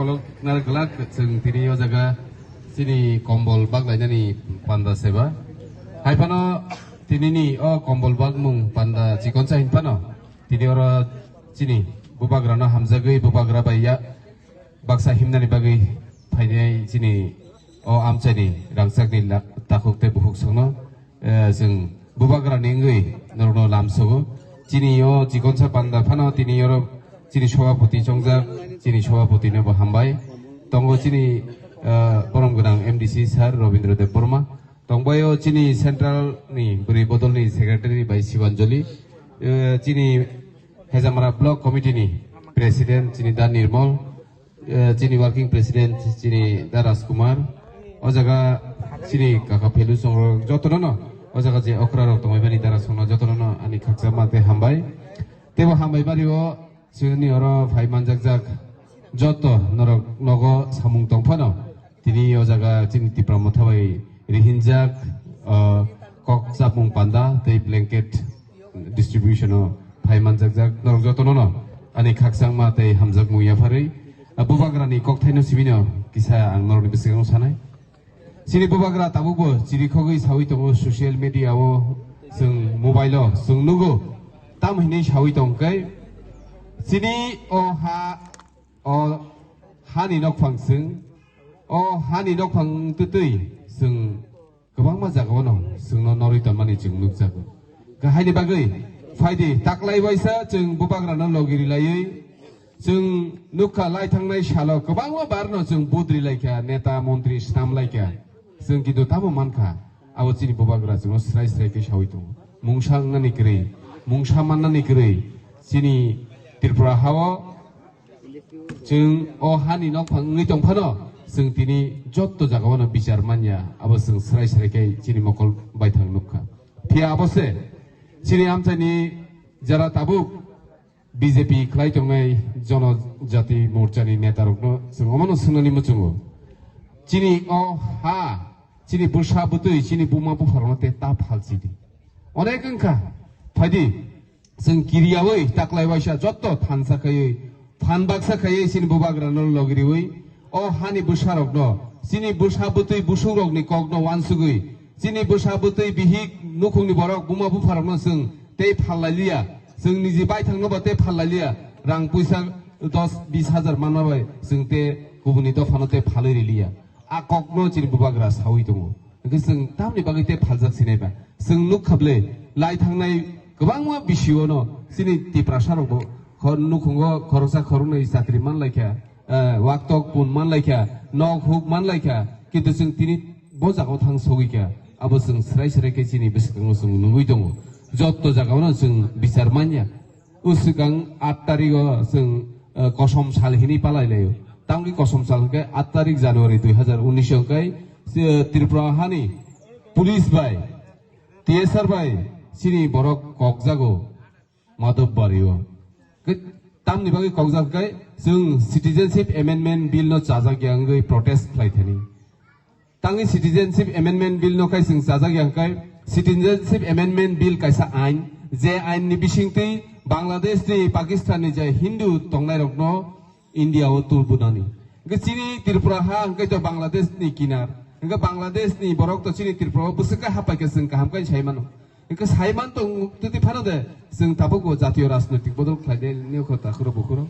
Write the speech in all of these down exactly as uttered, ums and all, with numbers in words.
Kolok nang glak chwng tini o jaga chini kombol bak lainani panda seba. Hai phano tinini o kombol bakmung panda chikonsa hin phano tini oro chini bubagrano hamjagwi bubagra bai ya baksa himnani bagwi phainai chini o amchaini rangchakni la-, takhuk tei bukhuk songno, eh, chwng bubagrani wngwi norokno lamsogo. Chini o chikonsa panda phano tini oro chini sobhapoti chongjak, chini sobhapotino bo hambai. Tongo chini, eh, borom gwnang M D C sir Robindra Debbarma. Tongbaio chini central ni bwrwi bodolni secretary bai Sibanjali. Eh, chini Hejamara block committee ni president chini Da Nirmol. Eh, chini working president chini Da Rajkumar, o jaga chini kaka phelu songrok jotono no, o jaga je okra rok tongmani dara songno jotono no ani khakchangma tei hambai. Tebo hambai bari o chini oro phai manjakjak joto norok nogo samung tongphano tini o jaga chini Tipra Motha bai rihinjak, eh, kok chapmung panda tei blanket distribution o phai manjakjak norok jotono no ani khakchangma tei hamjakmung yapharwi, a, bubagrani kokthaino sibino kisa ang norokni bwskango sanai. Chini bubagra tabukbo chirikhogwi sawi tongo social media o, chwng mobile o chwng nugo, tamo hinwi sawi tong khe chini o ha, o hani nokphang chwng, o hani nokphang twtwi chwng kwbangma jagao no chwngno norwi tonmani chwng nukjago. Haini bagwi phaidi, taklai waisa chwng bubagrano logi rilaiwi chwng nukha lai thangnai salo kwbangma barno chwng vote rilaikha, neta montri snamlaikha, chwng kintu tamo mankha, abo chini bubagra chwngno srai srai khe sawi tongo. Mungsa wngnani kwrwi, mungsa mannani kwrwi chini Tripura hao chwng o hani nokphang wngwi tongphano, chwng tini jotto jagao no bichar manya, abo chwng srai srai khe chini mokol baithang nukha. Phiya abo se chini amchaini jara tabuk B J P khlai tongnai Jonojati Morchani netarokno chwng omono swngnani muchungo. Chini o ha, chini bwsa bwtwi, chini buma bupharokno te ta phalsidi. Onek wngkha, phaidi, chwng kiriyawi taklai waisa jotto thansa khaiwi, phan baksa khaiwi chini bubagrano logiriwi, o hani bwsarokno, chini bwsa bwtwi busukrokni kokno wansugwi, chini bwsa bwtwi bihik nukhungni borok buma bupharokno chwng tei phallailiya, chwng niji baithangno ba tei phallailiya, rang puisa dos bis hajar manma bai chwng tei kubuni dophano tei phalwi riliya. A kokno chini bubagra sawi tongo. Hwnkhe chwng tamni bagwi tei phaljak sinai ba? Chwng nuk kha ble, lai thangnai kwbangma bisio no chini Tiprasa rokbo khor nukhungo khoroksa khoroknwi chakri man lai kha, eh, waktok pun man lai kha, nok huk man lai kha, kintu chwng tini bo jagao thang sogwi kha. Abo chwng srai srai khe chini bwskango chwng nugwi tongo. Jotto jagao no chwng bichar manya. O swkang aat tarik o chwng, eh, kosom sal hinwi palai laio. Tamni kosom sal hwnkhe aat tarik January dui hazar unis hwnkhe, eh, Tripura hani police bai, T S R bai chini borok kokjago Madhobari o. Ke-, tamni bagwi kokjak hwnkhe chwng Citizenship Amendment Bill no chajak ya wngwi protest khlai thani. Tangwi Citizenship Amendment Bill no khai chwng chajak ya hwnkhe, Citizenship Amendment Bill kaisa ain, je ain ni bisingtwi Bangladesh ni, Pakistan ni je Hindu tongnai rokno India o tubunani. Hwnkhe chini Tripura ha hwnkhe to Bangladesh ni kinar. Hwnkhe Bangladesh ni borok to chini Tripura o bwswk khe hapai khe chwng kaham khe sai mano. Hwnkhe sai man tong twi phano de chwng tabuk bo jatiyo rajnoitik bodol khlai de niyokho takhuro bukhuro.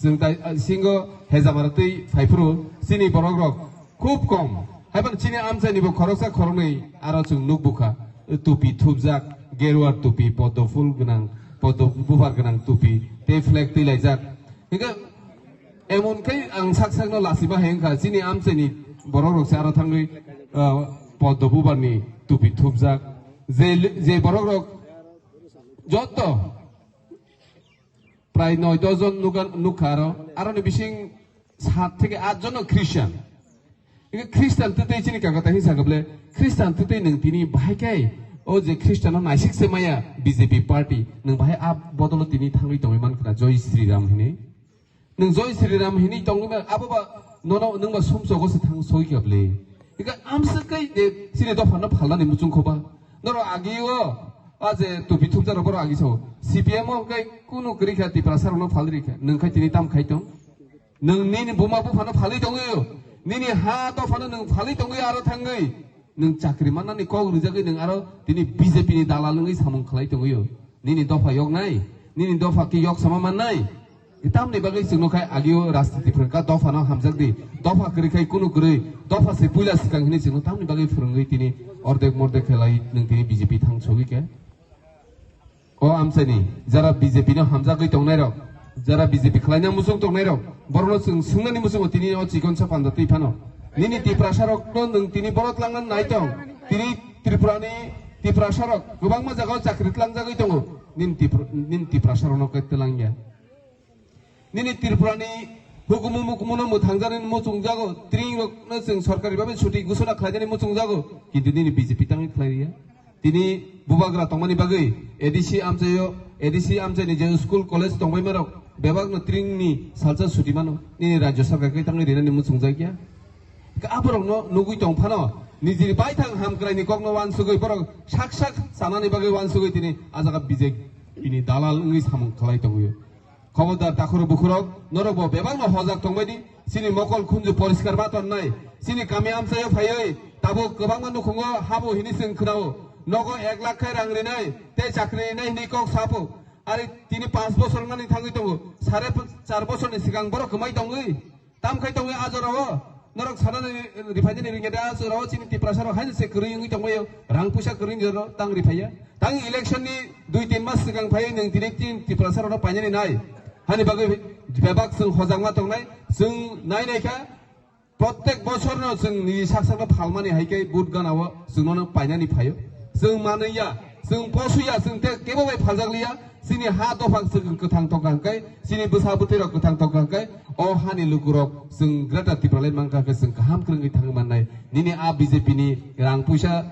Chwng tai, ah, singo hejamara twi phaiphuru chini borok rok khub kom. Haiphano chini amchaini bo khoroksa khoroknwi aro chwng nukbukha. Tupi thupjak, geruar tupi, poddo phul gwnang, poddo bubar gwnang tupi, tei flag twi laijak. Hingke emon khe ang sak sakno lachima hai wngkha, chini amchaini borok rok se aro thangwi, ah, poddo bubarni tupi thupjak. Je, je borok rok joto prai noi dos jon nukha, nukha aro, aroni bising sat theke at jon no Christian. Eke Christian twtwi chini kaka ta hinsa kable, Christian twtwi nwng tini bahai kai, o je Christian no naisik se maya B J P party, nwng bahai a bodolo tini thangwi tongwi man khna, Joi Sri Ram hinwi. Nwng Joi Sri Ram hinwi tongwi man, abo ba nono nwng ba sumsogo se thang soi kable. Eke amsa kai de chini dopha no phalnani muchung khoba. Noro agi o, a je tupi thupjak rok boro agi sao. C P M o kai kunu kwrwi kha Tiprasa rok no phalwi kha. Nwng khai tini tam khai tong. Nwng nini buma buphano phalwi tongwi, nini ha dophano nwng phalwi tongwi aro thangwi, nwng chakri mannani kok rwjagwi nwng aro tini B J P ni dalal wngwi samung khlai tongwi. Nini dopha yoknai, nini dopha ki yok sama mannai. Tamni bagwi chwngno khai agio rajniti phwrwngkha dophano hamjakdi, dopha kwrwi khai kunu kwrwi, dopha se puila swkang hini chwngno tamni bagwi phwrwngwi tini ordek mordek khlai nwng tini B J P thang sogwi khe. O amchaini jara B J P no hamjagwi tongnairok, jara B J P khlaina muchung tongnairok, borokno chwng swngnani muchungo tini o chikonsa panda twi phano. Nini Tiprasarokno nwng tini borok langna nai tong. Tini Tripurani Tiprasarok kwbangma jagao chakri tlangjagwi tongo. Nini Tipra-, nini Tiprasarokno khe twlangya. Nini Tripurani hukumu mukumuno mwthangjaknai muchungjago, tring rokno chwng sorkari babe chuti gusuna khlaijani muchungjago, kintu nini B J P tangwi khlai riya. Tini bubagra tongmani bagwi A D C amchaio, A D C amchaini je school college tongbaima rok bebakno tringni salsa chuti mano, nini rajya sarkar khe tangwi rinani muchungjakya. Aborokno nugwi tong phano, nijini baithang hamkraini kokno wansugwi borok sak sak chanani bagwi wansugwi tini a jaga B J P ni dalal wngwi samung khlai tongwi. Khobordar takhurok bukhurok, norok bo bebakno hojak tongbaidi, chini mokol khunju poriskar ma tonnai, chini kami amchaio phaiwi tabuk kwbangma nukhungo habo hini chwng khwnao, nogo ek lakh khai rang rinai, tei chakri rinai hini kok sapo, ari tini panch bosor wngmani thangwi tongo, sare char bosorni swkang borok kwmai tongwi. Tam khai tongwi a jorao norok sanani riphainani ringya da a jorao chini Tiprasa rok haino se kwrwi wngwi tongbaio, rang puisa kwrwi ni jorao tang riphaiya. Tang election ni dui tin mas swkang phaiwi nwng tini chini Tiprasa rokno painani nai. Hani bagwi bebak chwng hojakma tongnai, chwng nai nai kha, prottek bosorno chwng nini sak sakno phalmani hai khe vote ganao chwngno painani phaio. Chwng manwi ya, chwng posu ya, chwng te kebo bai phaljak liya. Chini ha dopha chwng kwthang tongkha hwnkhe, chini bwsa bwtwi rok kwthang tongkha hwnkhe, o hani lukurok chwng Greater Tipraland mankha hwnkhe chwng kaham kwrwngwi thangwi mannai. Nini a B J P ni rang puisa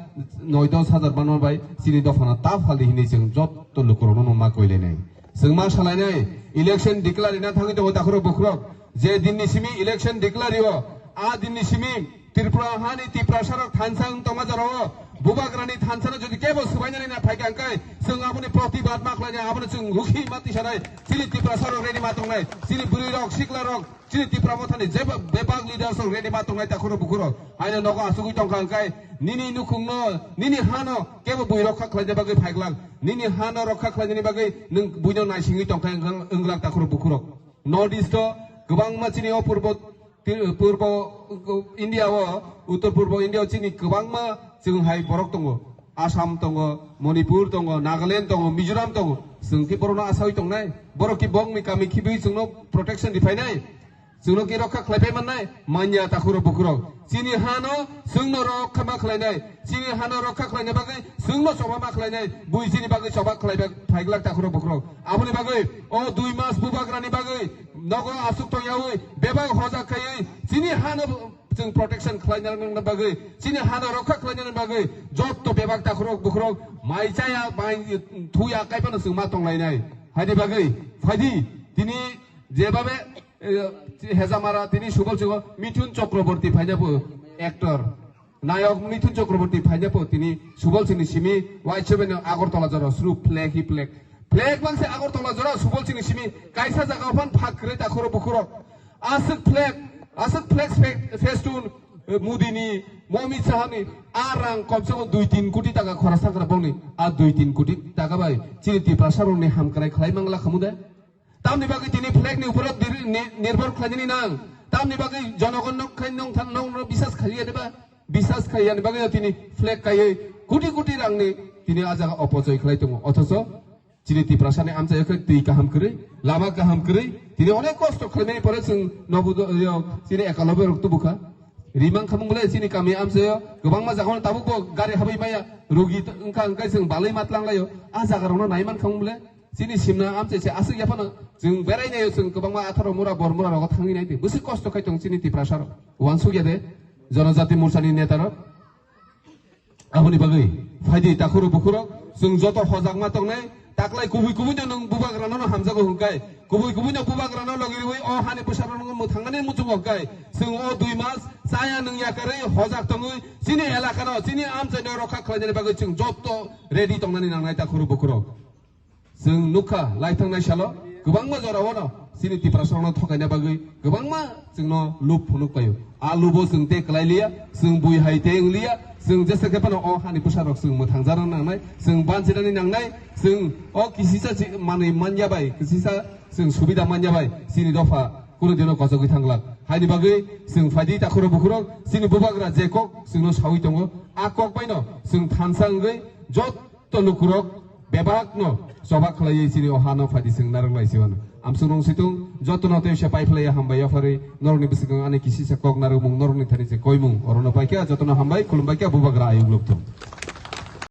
noi dos hajar manma bai chini dophano ta phaldi hinwi chwng jotto lukurokno ma koilainai. Chwng ma salainai, election declare rina thangwi tongo takhurok bukhurok. Je dinni simi election declare rio, a dinni simi Tripura hani Tiprasa rok thansa wng tongma jorao, bubagrani thansa no jodi kebo swbainani na phaikha hwnkhe, chwng aboni protibad ma khlainai, abono chwng rukhi ma tisanai, chini Tiprasa rok ready ma tongnai, chini bwrwi rok, sikla rok, chini Tipra mothani jeba-, bebak leaders rok ready ma tongnai takhurok bukhurok. Haino nogo asugwi tongkha hwnkhe, nini nukhungno, nini hano kebo bui rokha khlaina bagwi phaiglak, nini hano rokha khlainani bagwi nwng buino naisingwi tongkha wng-, wngglak takhurok bukhurok. North East o kwbangma chini o purbo Ti-, purbo India o, uttor purbo India o chini kwbangma chwng hai borok tongo. Assam tongo, Manipur tongo, Nagaland tongo, Mizoram tongo. Chwng ki borokno asawi tongnai? Borok ki bongni kami khibwi chwngno protection riphainai? Chwngno ki rokha khlaipai mannai? Manya takhurok bukhurok. Chini hano chwngno rokha ma khlainai. Chini hano rokha khlaina bagwi chwngno choba ma khlainai. Bui chini bagwi choba khlaibai phaiglak takhurok bukhurok. Aboni bagwi o dui mas bubagrani bagwi nogo aswk tongyawi bebak hojak khaiwi chini hano chwng protection khlaina nangna bagwi, chini hano rokha khlaina bagwi jotto bebak takhurok bukhurok mai chaya, mai thuya kaiphano chwng ma tonglainai. Haini bagwi phaidi tini jebabe, eh, Hejamara tini Subol Singh Mithun Chakraborty phaina bo actor. Nayok Mithun Chakraborty phaina po tini Subol Singh ni simi Y seven Agartala jora suru flag hi flag. Flag bangse Agartala jora Subol Singh ni simi kaisa jaga phan phak kwrwi takhurok bukhurok. Aswk flag, aswk flag fe-, festoon, eh, Modi ni, Amit Shah ni, a rang komse kom dui tin koti taka khorang sangkra bongni. A dui tin koti taka bai chini Tiprasa rokni hamkrai khlai mangla khamu de. Tamni bagwi tini flag ni upor dir-, ni-, nirbhor khlainani nang. Tamni bagwi jonogon nok khai nong than nong no bisas khaiya deba. Bisas khaiya ni bagwi tini flag kaiwi koti koti rang ni tini a jaga opochoy khlai tongo. Othocho chini Tiprasa ni amchaio khe twi kaham kwrwi, lama kaham kwrwi. Tini onek kosto khlaimani pore chwng nobu do-, yo, chini ekalobe rok tubu kha. Rimang khamung bole chini kami amchaio kwbangma jaga tabuk bo gari habwi maya. Rugi t-, wngkha wngkha chwng balwi matlang laio. A jaga rokno naiman khamung bole. Chini simna amchai se aswk yaphano chwng berai naio, chwng kwbangma atharo mura bor mura rogo thangwi nai di. Bwswk kosto khai tong chini Tiprasa rok. Wansuk ya de Jonojati Morcha ni neta rok. Aboni bagwi phaidi takhurok bukhurok chwng joto hojakma tongnai. Taklai kubui kubui no nwng bubagra no hamjago hwnkhe, kubui kubui no bubagra no logi rwi o hani bwsarok no mwthangmani muchungo hwnkhe, chwng o dui mas chaya nwng yakarwi hojak tongwi chini elaka no, chini amchai no rokha khlainani bagwi chwng joto ready tongnani nangnai takhurok bukhurok. Chwng nukha, laithang nai salo, kwbangma jorao no Chini Tiprasarokno thokaina bagwi kwbangma chwngno lub phunuk paio. A lubo chwng tei kwlai liya, chwng bui hai tei wng liya, chwng jesa khe phano o hani bwsarok chwng mwthangjarna nangnai, chwng banchirani nangnai, chwng o kisisa chi-, manwi manya bai, kisisa chwng subida manya bai chini dopha kunu dino kochogwi thanglak. Haini bagwi chwng phaidi takhurok bukhurok chini bubagra je kok chwngno sawi tongo, a kok baino chwng thansa wngwi jot to lukurok bebakno chobak khlaiwi chini o hano phaidi chwng narwk lai se mano. Amsung rong situng jotono tei se pai phlaiya hambai yapharwi norokni bwswkang ani kisisa kok narwkmung norokni thani se koimung orono paikha jotono hambai khulumbai kha bubagra ayuk lukthung.